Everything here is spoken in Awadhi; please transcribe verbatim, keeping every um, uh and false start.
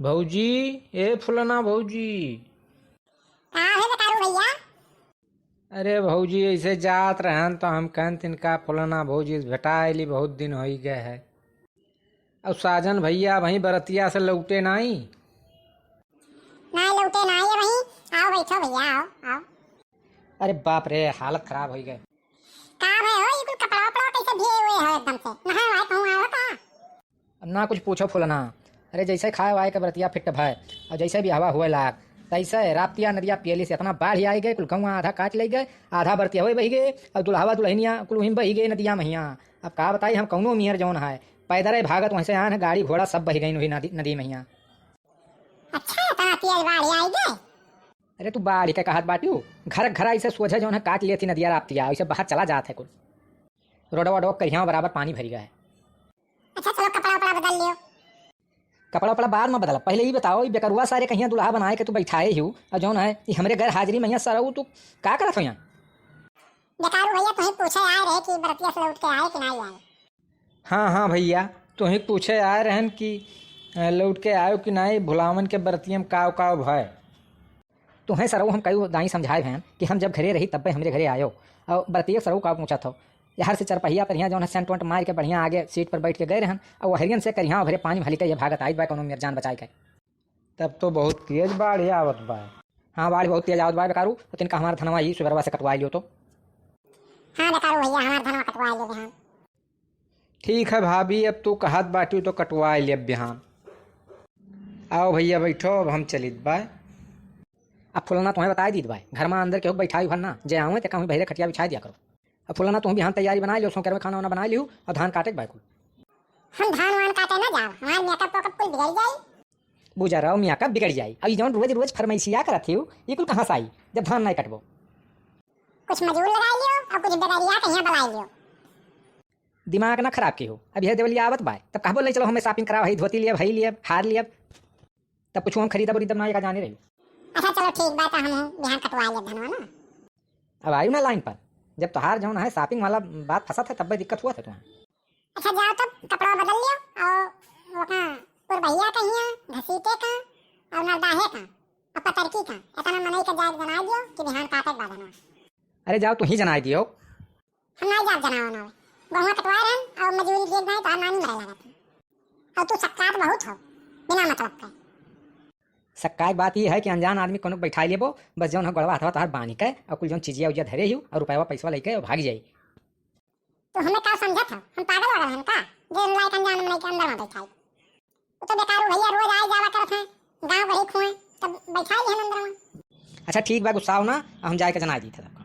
भौजी, ए फुलना भौजी। का है बेकारू भैया? अरे भौजी, ऐसे जात रहन तो हम कहन तिनका फुलना भौजी से भेटा अइली, बहुत दिन होई गए है। और साजन भैया वहीं बरतिया से लौटे नाई? ना लौटे नाई है वहीं। आओ बैठो भैया, आओ, आओ। अरे बाप रे, हालत खराब होई गए। का भय हो, ये कुल कपड़ा वपड़ा कैसे भीगे हुए हो एकदम से? नहाए वहाए कहूँ आए हो का? अब ना कुछ पूछो फुलना। अरे जैसे खाए वाए के बरतिया फिट भय और जैसे बियाहवा हुए लाग, तैसे राप्तिया नदिया पियली से इतना बाढ़ आई गए, कुल गौवा आधा काट ले गए, आधा बरतिया हुए बही गए और दुल्हवा दुल्हनिया कुल वहीं बही गए नदिया महिया। अब का बताई हम, कौनो मियर जौन है, पैदल भागत वहीं से आन, गाड़ी घोड़ा सब बही गई वही नदी, नदी महिया। अच्छा, इतना तेज बाढ़ आई गए? अरे तू बाढ़ के कहत बाटियो, घर घर ऐसे सोझे जौन है काट लिए थी नदिया राप्तिया, ऐसे बाहर चला जात है कुल। रोडवा डोक करिया बराबर पानी भरी गए है। अच्छा चलो कपड़ा उपड़ा बदल लियो। कपड़ा उपड़ा बाद में बदलब, पहले ई बताओ, ई बेकरुआ सारे कहिया दुल्हा बनाए के तू बैठाए हियो, और जौन है, ई हमरे गैर हाजिरी में यहाँ सरऊ तू का करत हो यहाँ? बेकारू भैया, तुही पूछे आए रहे कि बरतिया से लौट के आए कि नाई आए। हाँ, हाँ भैया, तुही पूछे आए रहन कि, अ, लौट के आयो कि नाई, भुलावन के बरतिया में काव काव भय। तुहे सरऊ हम कई दाई समझाए हैं कि हम जब घरे रही तब्बे हमरे घरे आयो, और बरतिया सरऊ का पूछत हो। यहर से चरपहिया पर यहाँ जौन है सेंट वेंट मार के बढ़िया आगे सीट पर बैठ के गए रहन, और वहरियन से करिया भरे पानी भली के ये भागत आइत बा कौनो मेर जान बचाए के। तब तो बहुत तेज बाढ़ आवत बा। हाँ, बाढ़ बहुत तेज आवत बा बेकारू, तो तिनका हमार धनवा ही सुबेरवा से कटवाए लियो तो। हाँ बेकारू भैया, हमार धनवा कटवाए लियो बिहान। ठीक है भाभी, अब तू कहत बाटियो तो कटवाए लियो बिहान। आओ भैया बैठो, अब हम चलित बा। अब फुलना तुम्हें बताए दीत बा, घर में अंदर केहू बैठाई भर ना, जे आवे ते कहूँ बहरे खटिया बिछाए दिया करो। अब फुलना तुम बिहान तैयारी बनाए लियो, सोकर में खाना वाना बनाए लियो और धान काटे के बा कुल। हम धान वान काटे ना जाओ, हमार मेकअप वेकअप कुल बिगड़ जाई। बुझा रहो मेकअप बिगड़ जाई। अब ई जौन रोज रोज फरमाइशिया करत हियो, ई कुल कहाँ से आई जब धान नहीं कटबो? कुछ मजूर लगाई लियो और कुछ बेगरिया कहिया बुलाई लियो। दिमाग ना खराब किहो, अब यह देवलिया आवत बा, तब कहबो ले चलो हमें shopping कराओ, हई धोती लियब, हई लियब, हार लियब, तब कुछ हम खरीदब उरीदब ना, एका जाने रही। अच्छा चलो ठीक बा, तो हम बिहान कटवा लेब धनवा ना। अब आयु ना line पर, जब तोहार जौन है shopping वाला बात फंसत है तब दिक्कत हुआ था तुम्हें। अच्छा जाओ तब कपड़ा बदल लियो और ओका पुरबहिया कहिया घसीटे का और नरदाहे का और पतरकी का इतना मनई के जाए जनाई दियो कि बिहान काटे के बाद धनवा। अरे जाओ तू ही जनाई दियो। हम नाई जाब जनावन आवे। गहुआ कटवाए रहन और मजूरी देख नाई तो नानी मरे लागत है। और तू सक्कात बहुत हो, बिना मतलब के। सक्कात बात ई है कि अनजान आदमी कोनो बैठाई लेबो, बस जौन हो गोड़वा हथवा तोहार बांध के और कुल जौन चीजिया उजिया धरे ही और रुपया पैसवा लेके और भाग जाई। तू हमें का समझत हो? हम पागल वागल हन का? जे लायक अनजान मनई के अंदर में बैठाई। वो तो बेकारू भैया रोज आए जावा करत हैं, गाँव बही खुए, तब बैठाई लिहन अंदर में। अच्छा ठीक बा, गुस्साओ ना, हम जाए के जनाई दी था।